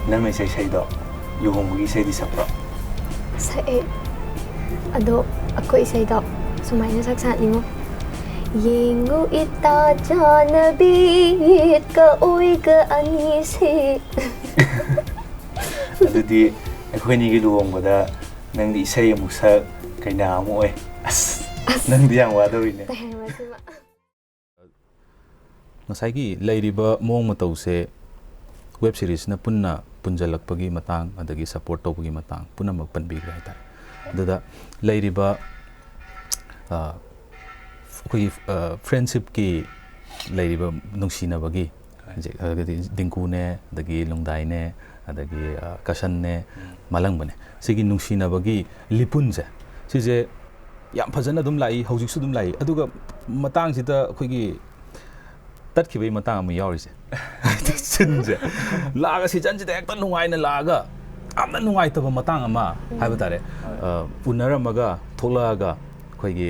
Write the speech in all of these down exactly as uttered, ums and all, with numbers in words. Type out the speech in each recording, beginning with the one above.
ꯅꯪꯅ ꯏꯁꯩ ꯁꯛꯏꯗꯣ ꯂꯨꯍꯣꯡꯕꯒꯤ ꯏꯁꯩꯗꯤ ꯁꯛꯄ꯭ꯔꯣ? ꯁꯛꯑꯦ꯫ ꯑꯗꯣ ꯑꯩꯈꯣꯏ ꯏꯁꯩꯗꯣ ꯁꯨꯃꯥꯏꯅ ꯁꯛ ꯁꯥꯠꯅꯤꯡꯉꯣ꯫ ꯌꯦꯡꯉꯨ ꯏꯇꯥ ꯆꯥꯅꯕꯤ, ꯌꯦꯠꯀ ꯑꯣꯏꯒ ꯑꯅꯤꯁꯦ꯫ ꯑꯗꯨꯗꯤ ꯑꯩꯈꯣꯏꯅꯤꯒꯤ ꯂꯨꯍꯣꯡꯕꯗ ꯅꯪꯗꯤ ꯏꯁꯩ ꯑꯃꯨꯛ ꯁꯛ, ꯀꯩꯅꯥ ꯑꯃꯨꯛ ꯑꯣꯏ꯫ ꯑꯁ, ꯅꯪꯗꯤ ꯌꯥꯝ ꯋꯥꯗꯧꯔꯤꯅꯦ꯫ ꯇꯍꯦꯟ ꯃꯁꯤꯃ꯫ ꯉꯁꯥꯏꯒꯤ ꯂꯩꯔꯤꯕ ꯃꯑꯣꯡ ꯃꯇꯧꯁꯦ ꯋꯦꯕ ꯁꯤꯔꯤꯁꯅ ꯄꯨꯟꯅ ꯄꯨꯟꯁꯤꯜꯂꯛꯄꯒꯤ ꯃꯇꯥꯡ, ꯑꯗꯒꯤ ꯁꯄꯣꯔꯠ ꯇꯧꯕꯒꯤ ꯃꯇꯥꯡ ꯄꯨꯝꯅꯃꯛ ꯄꯟꯕꯤꯈ꯭ꯔꯦ ꯍꯥꯏꯇꯥꯔꯦ꯫ ꯑꯗꯨꯗ ꯂꯩꯔꯤꯕ, ꯑ, ꯑꯩꯈꯣꯏꯒꯤ, ꯑ, ꯐ꯭ꯔꯦꯟꯁꯤꯞꯀꯤ ꯂꯩꯔꯤꯕ ꯅꯨꯡꯁꯤꯅꯕꯒꯤ ꯍꯧꯖꯤꯛ, ꯑꯗꯒꯤ ꯗꯤꯡꯀꯨꯅꯦ, ꯑꯗꯒꯤ ꯂꯨꯡꯗꯥꯏꯅꯦ, ꯑꯗꯒꯤ, ꯑ, ꯀꯁꯟꯅꯦ, ꯃꯥꯂꯪꯕꯅꯦ, ꯁꯤꯒꯤ ꯅꯨꯡꯁꯤꯅꯕꯒꯤ ꯂꯤꯄꯨꯟꯁꯦ, ꯁꯤꯁꯦ ꯌꯥꯝ ꯐꯖꯅ ꯑꯗꯨꯝ ꯂꯥꯛꯏ, ꯍꯧꯖꯤꯛꯁꯨ ꯑꯗꯨꯝ ꯂꯥꯛꯏ꯫ ꯑꯗꯨꯒ ꯃꯇꯥꯡꯁꯤꯗ ꯑꯩꯈꯣꯏꯒꯤ ꯇꯠꯈꯤꯕꯒꯤ ꯃꯇꯥꯡ ꯑꯃ ꯌꯥꯎꯔꯤꯁꯦ꯫ ꯁꯤꯟꯁꯦ ꯂꯥꯛꯑꯒ, ꯁꯤꯖꯟꯁꯤꯗ ꯍꯦꯛꯇ ꯅꯨꯡꯉꯥꯏꯅ ꯂꯥꯛꯑꯒ ꯌꯥꯝꯅ ꯅꯨꯡꯉꯥꯏꯇꯕ ꯃꯇꯥꯡ ꯑꯃ ꯍꯥꯏꯕ ꯇꯥꯔꯦ꯫ ꯑ, ꯎꯅꯔꯝꯃꯒ ꯊꯣꯛꯂꯛꯑꯒ ꯑꯩꯈꯣꯏꯒꯤ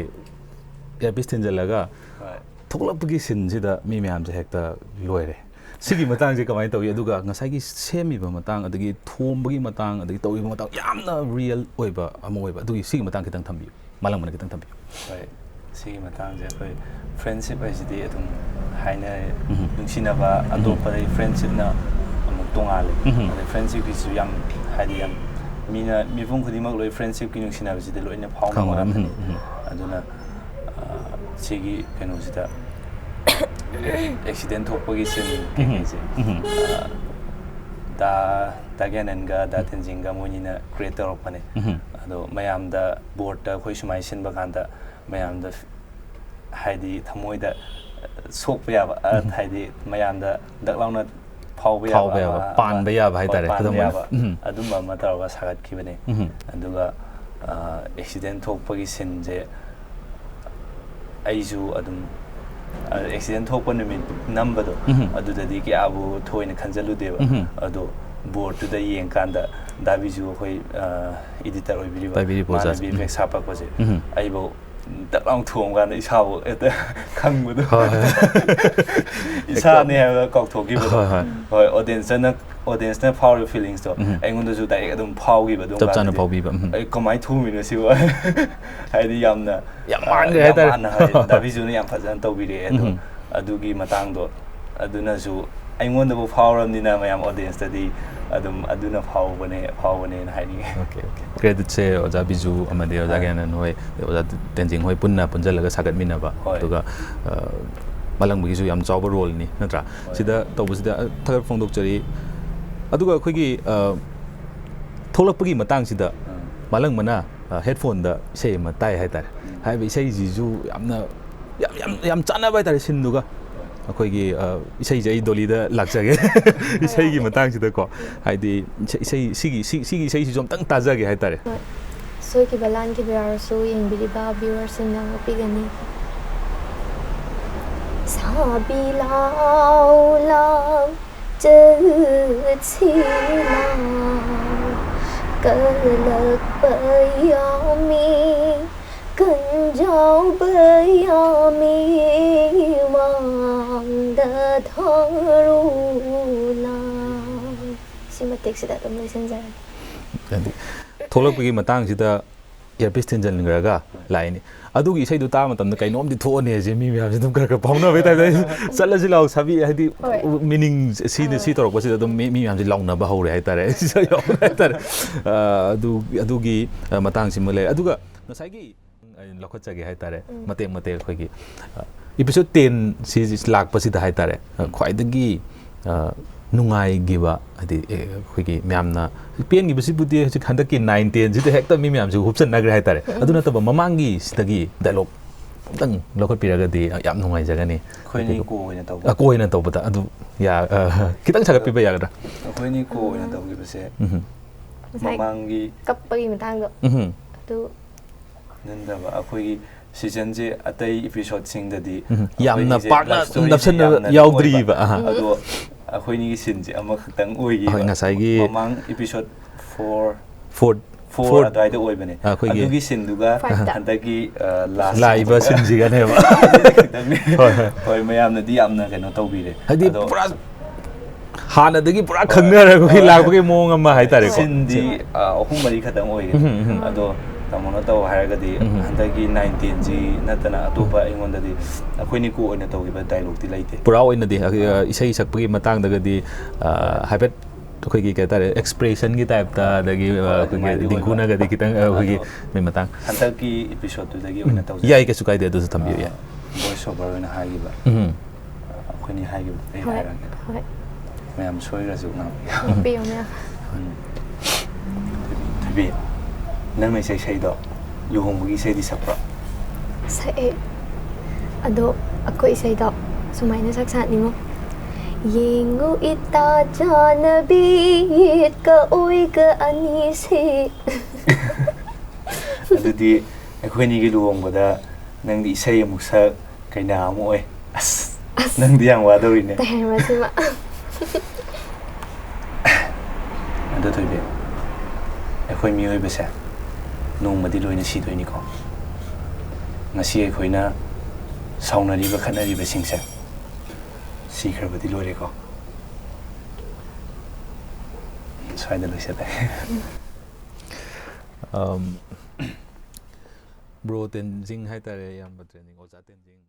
ꯏꯌꯥꯔꯄꯤꯁ ꯊꯤꯟꯖꯜꯂꯒ ꯍꯣꯏ꯫ ꯊꯣꯛꯂꯛꯄꯒꯤ ꯁꯤꯟꯁꯤꯗ ꯃꯤ ꯃꯌꯥꯝꯁꯦ ꯍꯦꯛꯇ ꯂꯣꯏꯔꯦ꯫ ꯁꯤꯒꯤ ꯃꯇꯥꯡꯁꯦ ꯀꯃꯥꯏꯅ ꯇꯧꯏ? ꯑꯗꯨꯒ ꯉꯁꯥꯏꯒꯤ ꯁꯦꯝꯃꯤꯕ ꯃꯇꯥꯡ, ꯑꯗꯒꯤ ꯊꯣꯝꯕꯒꯤ ꯃꯇꯥꯡ, ꯑꯗꯒꯤ ꯇꯧꯔꯤꯕ ꯃꯇꯥꯡ, ꯌꯥꯝꯅ ꯔꯤꯌꯦꯜ ꯑꯣꯏꯕ ꯑꯃ ꯑꯣꯏꯕ꯫ ꯑꯗꯨꯒꯤ, ꯁꯤꯒꯤ ꯃꯇꯥꯡ ꯈꯤꯇꯪ ꯊꯝꯕꯤꯌꯨ, ꯃꯥꯂꯪꯕꯅ ꯈꯤꯇꯪ ꯊꯝꯕꯤꯌꯨ꯫ ꯍꯣꯏ, ꯁꯤꯒꯤ ꯃꯇꯥꯡꯁꯦ ꯑꯩꯈꯣꯏ ꯐ꯭ꯔꯦꯟꯁꯤꯞ ꯍꯥꯏꯁꯤꯗꯤ ꯑꯗꯨꯝ ꯍꯥꯏꯅꯔꯦ꯫ ꯎꯝ꯫ ꯅꯨꯡꯁꯤꯅꯕ ꯑꯇꯣꯞꯄꯗꯒꯤ ꯐ꯭ꯔꯦꯟꯁꯤꯞꯅ ꯑꯃꯨꯛ ꯇꯣꯉꯥꯜꯂꯦ꯫ ꯎꯝ꯫ ꯑꯗꯩ ꯐ꯭ꯔꯦꯟꯁꯤꯞꯀꯤꯁꯨ ꯌꯥꯝ, ꯍꯥꯏꯗꯤ, ꯌꯥꯝ ꯃꯤꯅ, ꯃꯤꯄꯨꯝ ꯈꯨꯗꯤꯡꯃꯛ ꯂꯣꯏ ꯐ꯭ꯔꯦꯟꯁꯤꯞꯀꯤ ꯅꯨꯡꯁꯤꯅꯕꯁꯤꯗꯤ ꯂꯣꯏꯅ ꯐꯥꯎꯅꯕ ꯈꯪꯕ, ꯎꯝ, ꯉꯥꯛꯇꯅꯤ꯫ ꯎꯝ꯫ ꯑꯗꯨꯅ, ꯑ, ꯁꯤꯒꯤ ꯀꯩꯅꯣꯁꯤꯗ ꯑꯦꯛꯁꯤꯗꯦꯟ ꯊꯣꯛꯄꯒꯤ ꯁꯤꯟ ꯀꯩꯀꯩꯁꯦ, ꯎꯝ꯫ ꯑ, ꯗꯥ, ꯗꯥ ꯒ꯭ꯌꯥꯅꯟꯒ ꯗꯥ ꯇꯦꯟꯖꯤꯡꯒ ꯃꯣꯏꯅꯤꯅ ꯀ꯭ꯔꯤꯌꯦꯠ ꯇꯧꯔꯛꯄꯅꯦ꯫ ꯎꯝ꯫ ꯑꯗꯣ ꯃꯌꯥꯝꯗ, ꯕꯣꯔꯠꯇ ꯑꯩꯈꯣꯏ ꯁꯨꯃꯥꯏꯅ ꯁꯤꯟꯕ ꯀꯥꯟꯗ ꯃꯌꯥꯝꯗ ꯍꯥꯏꯗꯤ ꯊꯃꯣꯏꯗ ꯁꯣꯛꯄ ꯌꯥꯕ, ꯑ, ꯎꯝ꯫ ꯍꯥꯏꯗꯤ ꯃꯌꯥꯝꯗ ꯗꯛ ꯂꯥꯎꯅ ꯐꯥꯎꯕ ꯐꯥꯎꯕ ꯌꯥꯕ, ꯌꯥꯕ, ꯑ, ꯄꯥꯟꯕ ꯌꯥꯕ ꯍꯣꯏ, ꯍꯥꯏꯇꯥꯔꯦ, ꯄꯥꯟꯕ ꯈꯨꯗꯝ ꯑꯣꯏꯅ꯫ ꯌꯥꯕ, ꯎꯝ꯫ ꯑꯗꯨꯝꯕ ꯑꯃ ꯇꯧꯔꯒ ꯁꯥꯒꯠꯈꯤꯕꯅꯦ꯫ ꯎꯝ꯫ ꯑꯗꯨꯒ, ꯑ, ꯑꯦꯛꯁꯤꯗꯦꯟ ꯊꯣꯛꯄꯒꯤ ꯁꯤꯟꯁꯦ ꯑꯩꯁꯨ ꯑꯗꯨꯝ, ꯑ, ꯑꯦꯛꯁꯤꯗꯦꯟ ꯊꯣꯛꯄ ꯅꯨꯃꯤꯠ ꯅꯝꯕꯗꯣ, ꯎꯝ꯫ ꯑꯗꯨꯗꯗꯤ ꯀꯌꯥꯕꯨ ꯊꯣꯏꯅ ꯈꯟꯖꯜꯂꯨꯗꯦꯕ꯫ ꯎꯝ꯫ ꯑꯗꯣ ꯕꯣꯔꯠꯇꯨꯗ ꯌꯦꯡꯀꯥꯟꯗ ꯗꯥ ꯕꯤꯖꯨ, ꯑꯩꯈꯣꯏ, ꯑ, ꯏꯗꯤꯇꯔ ꯑꯣꯏꯕꯤꯔꯤꯕ, ꯄꯥꯏꯕꯤꯔꯤꯕ ꯃꯥꯅ ꯑꯣꯖꯥꯁꯦ꯫ ꯎꯝ꯫ ꯚꯤ ꯑꯦꯐ ꯑꯦꯛꯁ ꯍꯥꯞꯄꯛꯄꯁꯦ, ꯎꯝ꯫ ꯑꯩꯐꯧ ꯇꯞ ꯂꯥꯎ ꯊꯣꯡꯕ ꯀꯥꯟꯗ ꯏꯁꯥꯕꯨ ꯍꯦꯛꯇ ꯈꯪꯕꯗꯣ꯫ ꯍꯣꯏ, ꯍꯣꯏ꯫ ꯏꯁꯥꯅꯦ ꯍꯥꯏꯕ ꯀꯥꯎꯊꯣꯛꯈꯤꯕꯗꯣ꯫ ꯍꯣꯏ, ꯍꯣꯏ꯫ ꯍꯣꯏ, audience ꯅ audience ꯅ ꯐꯥꯎꯔꯤꯕ feelings ꯇꯣ ꯎꯝ꯫ ꯑꯩꯉꯣꯟꯗꯁꯨ direct ꯑꯗꯨꯝ ꯐꯥꯎꯈꯤꯕ ꯑꯗꯨꯝ ꯆꯞ ꯆꯥꯅ ꯀꯥꯟꯗꯗꯤ꯫ ꯐꯥꯎꯕꯤꯕ, ꯎꯝ꯫ ꯑꯩ ꯀꯃꯥꯏꯅ ꯊꯣꯡꯉꯤꯅꯣ ꯁꯤꯕꯨ? ꯍꯥꯏꯗꯤ ꯌꯥꯝꯅ ꯌꯥꯝ ꯑ, ꯃꯥꯟꯈ꯭ꯔꯦ ꯌꯥꯝ ꯍꯥꯏꯇꯥꯔꯦ꯫ ꯃꯥꯟꯅ ꯍꯥꯏ꯫ ꯗꯥ ꯕꯤꯖꯨꯅ ꯌꯥꯝ ꯐꯖꯅ ꯇꯧꯕꯤꯔꯛꯑꯦ ꯑꯗꯣ꯫ ꯎꯝ꯫ ꯑꯗꯨꯒꯤ ꯃꯇꯥꯡꯗꯣ ꯑꯗꯨꯅꯁꯨ ꯑꯩꯉꯣꯟꯗꯕꯨ ꯐꯥꯎꯔꯕꯅꯤꯅ ꯃꯌꯥꯝ audience ꯇꯗꯤ ꯑꯗꯨꯝ ꯑꯗꯨꯅ ꯐꯥꯎꯕꯅꯦ, ꯐꯥꯎꯕꯅꯦꯅ ꯍꯥꯏꯅꯤꯡꯉꯦ꯫ Okay, okay꯫ Credit ꯁꯦ ꯑꯣꯖꯥ ꯕꯤꯖꯨ ꯑꯃꯗꯤ ꯑꯣꯖꯥ ꯑꯥ꯫ ꯒ꯭ꯌꯥꯅꯟ ꯍꯣꯏ, ꯑꯣꯖꯥ ꯇꯦꯟꯖꯤꯡ ꯍꯣꯏ ꯄꯨꯟꯅ ꯄꯨꯟꯁꯤꯜꯂꯒ ꯁꯥꯒꯠꯃꯤꯟꯅꯕ꯫ ꯍꯣꯏ꯫ ꯑꯗꯨꯒ, ꯑ, ꯃꯥꯂꯪꯕꯒꯤꯁꯨ ꯌꯥꯝ ꯆꯥꯎꯕ role ꯅꯤ, ꯅꯠꯇ꯭ꯔꯥ? ꯍꯣꯏ꯫ ꯁꯤꯗ ꯇꯧꯕꯁꯤꯗ, ꯑ, ꯊꯥꯒꯠ ꯐꯣꯡꯗꯣꯛꯆꯔꯤ꯫ ꯑꯗꯨꯒ ꯑꯩꯈꯣꯏꯒꯤ, ꯑ, ꯊꯣꯛꯂꯛꯄꯒꯤ ꯃꯇꯥꯡꯁꯤꯗ ꯎꯝ꯫ ꯃꯥꯂꯪꯕꯅ, ꯑ, headphone ꯗ ꯏꯁꯩ ꯑꯃ ꯇꯥꯏ ꯍꯥꯏꯇꯥꯔꯦ꯫ ꯎꯝ꯫ ꯍꯥꯏꯔꯤꯕ ꯏꯁꯩꯁꯤꯁꯨ ꯌꯥꯝꯅ, ꯌꯥꯝ, ꯌꯥꯝ, ꯌꯥꯝ ꯆꯥꯟꯅꯕ ꯍꯥꯏꯇꯥꯔꯦ scene ꯗꯨꯒ꯫ ꯑꯩꯈꯣꯏꯒꯤ, ꯑ, ꯏꯁꯩꯁꯦ ꯑꯩ ꯗꯣꯂꯤꯗ ꯂꯥꯛꯆꯒꯦ꯫ ꯏꯁꯩꯒꯤ ꯃꯇꯥꯡꯁꯤꯗꯀꯣ꯫ ꯍꯥꯏꯗꯤ ꯏꯁꯩ, ꯏꯁꯩ, ꯁꯤꯒꯤ, ꯁꯤ-, ꯁꯤꯒꯤ ꯏꯁꯩꯁꯤꯁꯨ ꯑꯝꯇꯪ ꯇꯥꯖꯒꯦ ꯍꯥꯏꯇꯥꯔꯦ꯫ ꯍꯣꯏ꯫ ꯁꯣꯏꯈꯤꯕ ꯂꯥꯟꯈꯤꯕ ꯌꯥꯎꯔꯁꯨ ꯌꯦꯡꯕꯤꯔꯤꯕ viewer ꯁꯤꯡꯅ ꯉꯥꯛꯄꯤꯒꯅꯤ꯫ ꯁꯥꯕꯤ ꯂꯥꯎ ꯂꯥꯎ ꯆꯠꯁꯤ ꯂꯥꯎ, ꯀꯜꯂꯛꯄ ꯌꯥꯝꯃꯤ, ꯀꯟꯖꯥꯎꯕ ꯌꯥꯝꯃꯤ, ꯃꯥꯡꯗ ꯊꯥꯔꯨ ꯂꯥꯎ꯫ ꯁꯤ ꯃꯇꯦꯛꯁꯤꯗ ꯑꯗꯨꯝ ꯂꯣꯏꯁꯤꯟꯖꯔꯒꯦ꯫ ꯍꯥꯏꯗꯤ ꯊꯣꯛꯂꯛꯄꯒꯤ ꯃꯇꯥꯡꯁꯤꯗ earpiece ꯊꯤꯟꯖꯤꯟꯈ꯭ꯔꯒ ꯂꯥꯛꯏꯅꯤ꯫ ꯑꯗꯨꯒꯤ ꯏꯁꯩꯗꯣ ꯇꯥꯕ ꯃꯇꯝꯗ ꯀꯩꯅꯣꯝꯗꯤ ꯊꯣꯛꯑꯅꯤ ꯍꯥꯏꯁꯦ ꯃꯤ ꯃꯌꯥꯝꯁꯦ ꯑꯗꯨꯝ ꯈꯔ ꯈꯔ ꯐꯥꯎꯅꯕꯩ ꯇꯥꯏꯞꯇ, "ꯆꯠꯂꯁꯤ ꯂꯥꯎ ꯁꯥꯕꯤ", ꯍꯥꯏꯗꯤ ꯍꯣꯏ꯫ meaning ꯁꯤꯅ ꯑꯥ꯫ ꯁꯤ ꯇꯧꯔꯛꯄꯁꯤꯗ ꯑꯗꯨꯝ ꯃꯤ, ꯃꯤ ꯃꯌꯥꯝꯁꯦ ꯂꯥꯎꯅꯕ ꯍꯧꯔꯦ ꯍꯥꯏꯇꯥꯔꯦ꯫ ꯁꯤꯗ ꯌꯥꯎꯔꯦ ꯍꯥꯏꯇꯥꯔꯦ꯫ ꯑ, ꯑꯗꯨ, ꯑꯗꯨꯒꯤ, ꯑ, ꯃꯇꯥꯡꯁꯤꯃ ꯂꯩꯔꯦ꯫ ꯑꯗꯨꯒ ꯉꯁꯥꯏꯒꯤ ꯑꯩꯅ ꯂꯧꯈꯠꯆꯒꯦ ꯍꯥꯏꯇꯥꯔꯦ꯫ ꯎꯝ꯫ ꯃꯇꯦꯛ ꯃꯇꯦꯛ ꯑꯩꯈꯣꯏꯒꯤ, ꯑ, episode ten ꯁꯤ ꯂꯥꯛꯄꯁꯤꯗ ꯍꯥꯏꯇꯥꯔꯦ, ꯑ, ꯈ꯭ꯋꯥꯏꯗꯒꯤ, ꯑ, ꯅꯨꯡꯉꯥꯏꯈꯤꯕ, ꯍꯥꯏꯗꯤ, ꯑꯦ, ꯑꯩꯈꯣꯏꯒꯤ ꯃꯌꯥꯝꯅ ꯄꯦꯟꯈꯤꯕꯁꯤꯕꯨꯗꯤ ꯍꯧꯖꯤꯛ ꯍꯟꯗꯛꯀꯤ nine ten ꯁꯤꯗ ꯍꯦꯛꯇ ꯃꯤ ꯃꯌꯥꯝꯁꯦ ꯍꯨꯞꯆꯟꯅꯈ꯭ꯔꯦ ꯍꯥꯏꯇꯥꯔꯦ꯫ ꯎꯝ꯫ ꯑꯗꯨ ꯅꯠꯇꯕ ꯃꯃꯥꯡꯒꯤ ꯁꯤꯗꯒꯤ dialogue ꯑꯝꯇꯪ ꯂꯧꯈꯠꯄꯤꯔꯒꯗꯤ ꯌꯥꯝ ꯅꯨꯡꯉꯥꯏꯖꯒꯅꯤ꯫ ꯑꯩꯈꯣꯏꯅꯤ co ꯑꯣꯏꯅ ꯇꯧꯕ꯫ ꯑ, co ꯑꯣꯏꯅ ꯇꯧꯕꯗ ꯑꯗꯨ ꯌꯥ-, ꯑ, ꯈꯤꯇꯪ ꯁꯥꯒꯠꯄꯤꯕ ꯌꯥꯒꯗ꯭ꯔꯥ? ꯑꯩꯈꯣꯏꯅꯤ co ꯑꯣꯏꯅ ꯇꯧꯈꯤꯕꯁꯦ ꯎꯝ꯫ ꯉꯁꯥꯏ ꯃꯃꯥꯡꯒꯤ ꯀꯞꯄꯒꯤ ꯃꯇꯥꯡꯗꯣ ꯎꯝ꯫ ꯑꯗꯨ ꯅꯠꯇꯕ ꯑꯩꯈꯣꯏꯒꯤ season ꯁꯦ ꯑꯇꯩ episode ꯁꯤꯡꯗꯗꯤ ꯎꯝ꯫ ꯌꯥꯝꯅ ꯑꯩꯈꯣꯏꯒꯤꯁꯦ ꯄꯥꯛꯅ love story ꯁꯦ ꯅꯞꯁꯟꯅ ꯌꯥꯝꯅ ꯌꯥꯎꯗ꯭ꯔꯤꯕ꯫ ꯑꯣꯏꯕ꯫ ꯑꯍ꯫ ꯑꯗꯣ ꯑꯩꯈꯣꯏꯅꯤꯒꯤ scene ꯁꯦ ꯑꯃꯈꯛꯇꯪ ꯑꯣꯏꯈꯤꯕ꯫ ꯍꯣꯏ, ꯉꯁꯥꯏꯒꯤ ꯃꯃꯥꯡ episode four Four꯫ ꯐꯣꯔ ꯑꯗꯨꯋꯥꯏꯗ ꯑꯣꯏꯕꯅꯦ꯫ ꯑꯩꯈꯣꯏꯒꯤ ꯑꯗꯨꯒꯤ ꯁꯤꯟꯗꯨꯒ ꯐꯥꯏꯚꯇ꯫ ꯍꯟꯗꯛꯀꯤ ꯂꯥꯁ ꯂꯥꯛꯏꯕ ꯁꯤꯟꯁꯤꯒꯅꯦꯕ꯫ ꯈꯤꯇꯪꯅꯤ꯫ ꯍꯣꯏ, ꯍꯣꯏ꯫ ꯍꯣꯏ, ꯃꯌꯥꯝꯅꯗꯤ ꯌꯥꯝꯅ ꯀꯩꯅꯣ ꯇꯧꯕꯤꯔꯦ꯫ ꯍꯥꯏꯗꯤ ꯑꯗꯣ ꯄꯨꯔꯥ ꯍꯥꯟꯅꯗꯒꯤ ꯄꯨꯔꯥ ꯈꯪꯅꯔꯒ ꯑꯩꯈꯣꯏ ꯍꯣꯏ꯫ ꯂꯥꯛꯄꯒꯤ ꯃꯑꯣꯡ ꯑꯃ ꯍꯥꯏꯇꯥꯔꯦꯀꯣ꯫ ꯁꯤꯟꯗꯤ ꯑ, ꯑꯍꯨꯝ ꯃꯔꯤ ꯈꯛꯇꯪ ꯑꯣꯏꯒꯅꯤ꯫ ꯎꯝ, ꯎꯝ꯫ ꯑꯗꯣ ꯇꯥꯃꯣꯅ ꯇꯧ ꯍꯥꯏꯔꯒꯗꯤ ꯎꯝ꯫ ꯍꯟꯗꯛꯀꯤ ꯅꯥꯏꯟ ꯇꯦꯟꯁꯤ ꯅꯠꯇꯅ ꯑꯇꯣꯞꯄ ꯑꯩꯉꯣꯟꯗꯗꯤ ꯑꯩꯈꯣꯏ ꯅꯤꯀꯣ ꯑꯣꯏꯅ ꯇꯧꯈꯤꯕ ꯗꯥꯏꯂꯣꯛꯇꯤ ꯂꯩꯇꯦ꯫ ꯄꯨꯔꯥ ꯑꯣꯏꯅꯗꯤ ꯑ, ꯏꯁꯩ ꯁꯛꯄꯒꯤ ꯃꯇꯥꯡꯗꯒꯗꯤ ꯑ, ꯍꯥꯏꯐꯦꯠ ꯑꯩꯈꯣꯏꯒꯤ ꯀꯩ ꯍꯥꯏꯇꯥꯔꯦ, ꯑꯦꯛꯁꯄ꯭ꯔꯦꯁꯟꯒꯤ ꯇꯥꯏꯞꯇ, ꯑꯗꯒꯤ ꯑ, ꯍꯣꯏ, ꯑꯩꯈꯣꯏꯒꯤ ꯑꯗꯨꯃꯥꯏꯅꯗꯤ ꯑꯣꯏꯕ꯫ ꯗꯤꯡꯀꯨꯅꯒꯗꯤ ꯈꯤꯇꯪ ꯑ, ꯑꯩꯈꯣꯏꯒꯤ ꯑꯗꯣ ꯃꯤ ꯃꯇꯥꯡ ꯍꯟꯗꯛꯀꯤ ꯏꯄꯤꯁꯣꯗꯇꯨꯗꯒꯤ ꯑꯣꯏꯅ ꯎꯝ, ꯇꯧꯖꯔꯒꯦ꯫ ꯌꯥꯏ, ꯀꯩꯁꯨ ꯀꯥꯏꯗꯦ, ꯑꯗꯨꯁꯨ ꯊꯝꯕꯤꯌꯨ ꯌꯥꯏ꯫ ꯚꯣꯏꯁ ꯑꯣꯚꯔ ꯑꯣꯏꯅ ꯍꯥꯏꯈꯤꯕ꯫ ꯎꯝ꯫ ꯑꯩꯈꯣꯏꯅꯤ ꯍꯥꯏꯈꯤꯕ ꯑꯩ ꯍꯣꯏ, ꯍꯥꯏꯔꯛꯑꯒꯦ꯫ ꯍꯣꯏ꯫ ꯃꯌꯥꯝ ꯁꯣꯏꯈ꯭ꯔꯁꯨ ꯉꯥꯡꯕꯤꯌꯨ꯫ ꯉꯥꯛꯄꯤꯌꯨ, ꯃꯌꯥꯝ꯫ ꯎꯝ꯫ ꯊꯣꯏꯕꯤ, ꯅꯪꯅ ꯏꯁꯩ ꯁꯛꯏꯗꯣ ꯂꯨꯍꯣꯡꯕꯒꯤ ꯏꯁꯩꯗꯤ ꯁꯛꯄ꯭ꯔꯣ? ꯁꯛꯑꯦ꯫ ꯑꯗꯣ ꯑꯩꯈꯣꯏ ꯏꯁꯩꯗꯣ ꯁꯨꯃꯥꯏꯅ ꯁꯛ ꯁꯥꯠꯅꯤꯡꯉꯣ꯫ ꯌꯦꯡꯉꯨ ꯏꯇꯥ ꯆꯥꯅꯕꯤ, ꯌꯦꯠꯀ ꯑꯣꯏꯒ ꯑꯅꯤꯁꯦ꯫ ꯑꯗꯨꯗꯤ ꯑꯩꯈꯣꯏꯅꯤꯒꯤ ꯂꯨꯍꯣꯡꯕꯗ ꯅꯪꯗꯤ ꯏꯁꯩ ꯑꯃꯨꯛ ꯁꯛ, ꯀꯩꯅꯥ ꯑꯃꯨꯛ ꯑꯣꯏ꯫ ꯑꯁ, ꯑꯁ꯫ ꯅꯪꯗꯤ ꯌꯥꯝ ꯋꯥꯗꯧꯔꯤꯅꯦ꯫ ꯇꯥꯏ, ꯃꯁꯤꯃ꯫ ꯑꯗꯣ ꯊꯣꯏꯕꯤ, ꯑꯩꯈꯣꯏ ꯃꯤꯑꯣꯏꯕꯁꯦ ꯅꯣꯡꯃꯗꯤ ꯂꯣꯏꯅ ꯁꯤꯗꯣꯏꯅꯤꯀꯣ꯫ ꯉꯁꯤ ꯑꯩꯈꯣꯏꯅ ꯁꯥꯎꯅꯔꯤꯕ, ꯈꯠꯅꯔꯤꯕꯁꯤꯡꯁꯦ ꯁꯤꯈ꯭ꯔꯕꯗꯤ ꯂꯣꯏꯔꯦꯀꯣ꯫ ꯁ꯭ꯋꯥꯏꯗ ꯂꯣꯏꯁꯤꯜꯂꯦ꯫ ꯑꯝ, ꯕ꯭ꯔꯣ ꯇꯦꯟꯖꯤꯡ ꯍꯥꯏꯇꯥꯔꯦ, ꯏꯌꯥꯝꯕ ꯇꯦꯟꯖꯤꯡ, ꯑꯣꯖꯥ ꯇꯦꯟꯖꯤꯡ꯫